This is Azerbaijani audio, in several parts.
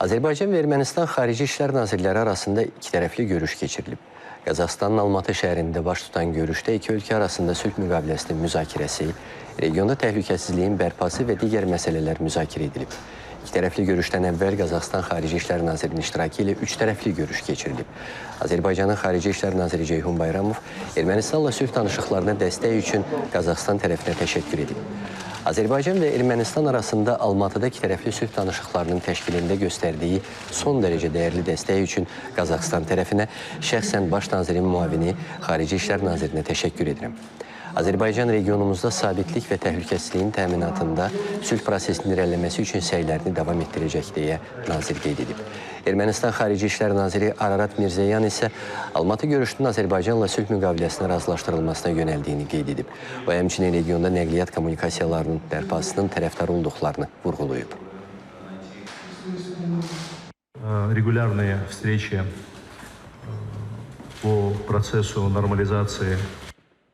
Azərbaycan və Ermənistan Xarici İşlər Nazirləri arasında ikitərəfli görüş keçirilib. Qazaxıstanın Almatı şəhərində baş tutan görüşdə iki ölkə arasında sülh müqaviləsinin müzakirəsi, regionda təhlükəsizliyin bərpası və digər məsələlər müzakirə edilib. İkitərəfli görüşdən əvvəl Qazaxıstan Xarici İşlər Nazirinin iştirakı ilə üçtərəfli görüş keçirilib. Azərbaycanın Xarici İşlər Naziri Ceyhun Bayramov Ermənistanla sülh danışıqlarına dəstək üçün Qazaxıstan tərəfinə təşəkkür edib. Azərbaycan və Ermənistan arasında Almatıda ikitərəfli sülh danışıqlarının təşkilində göstərdiyi son dərəcə dəyərli dəstək üçün Qazaxıstan tərəfinə şəxsən Baş nazirin müavini Xarici İşlər Nazirinə təşəkkür edirəm. Azərbaycan regionumuzda sabitlik və təhlükəsizliyin təminatında sülh prosesinin irəliləməsi üçün səylərini davam etdirəcək deyə nazir qeyd edib. Ermənistan Xarici İşlər Naziri Ararat Mirzoyan isə Almatı görüşünün Azərbaycanla sülh müqaviləsinin razılaşdırılmasına yönəldiyini qeyd edib. O, həmçinin regionda nəqliyyat kommunikasiyalarının bərpasının tərəfdarı olduqlarını vurğulayıb. Регулярные встречи по процессу нормализации.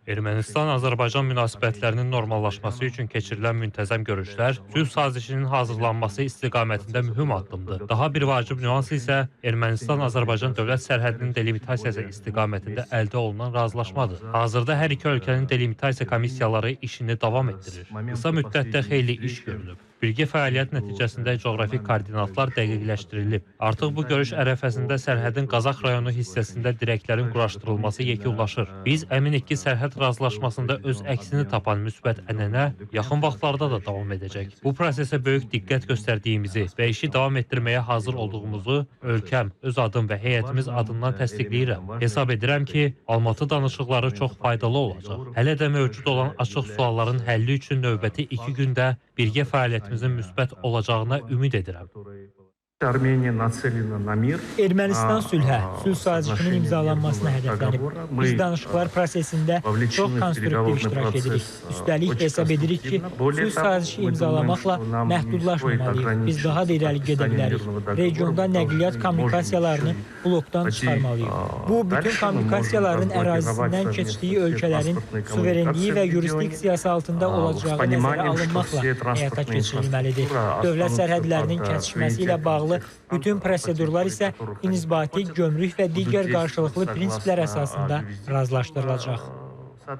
Ermənistan-Azərbaycan münasibətlərinin normallaşması üçün keçirilən müntəzəm görüşlər sülh sazişinin hazırlanması istiqamətində mühüm addımdır. Daha bir vacib nüans isə Ermənistan-Azərbaycan dövlət sərhədinin delimitasiyası istiqamətində əldə olunan razılaşmadır. Hazırda hər iki ölkənin delimitasiya komissiyaları işini davam etdirir. Qısa müddətdə xeyli iş görülüb. Birgə fəaliyyət nəticəsində coğrafi koordinatlar dəqiqləşdirilib. Artıq bu görüş ərəfəsində sərhədin Qazax rayonu hissəsində dirəklərin quraşdırılması yekunlaşır. Biz əminik ki, sərhəd razılaşmasında öz əksini tapan müsbət ənənə yaxın vaxtlarda da davam edəcək. Bu prosesə böyük diqqət göstərdiyimizi və işi davam etdirməyə hazır olduğumuzu ölkəm, öz adım və heyətimiz adından təsdiqləyirəm. Hesab edirəm ki, Almatı danışıqları çox faydalı olacaq. Hələ də mövcud olan açıq sualların həlli üçün növbəti 2 gündə birgə fəaliyyətimizin müsbət olacağına ümid edirəm. Ermənistan sülhə, sülh sazişinin imzalanmasına hədəflənib. Biz danışıqlar prosesində çox konstruktiv iştirak edirik. Üstəlik hesab edirik ki, sülh sazişi imzalamaqla məhdudlaşmamalıyıq. Biz daha da irəli gedə bilərik. Regionda nəqliyyat kommunikasiyalarını blokdan çıxarmalıyıq. Bu, bütün kommunikasiyaların ərazisindən keçdiyi ölkələrin suverenliyi və yurisdiksiyası altında olacağı nəzərə alınmaqla həyata keçirilməlidir. Dövlət sərhədlərinin kəsişməsi ilə bağlı bütün prosedurlar isə inzibati, gömrük və digər qarşılıqlı prinsiplər əsasında razılaşdırılacaq.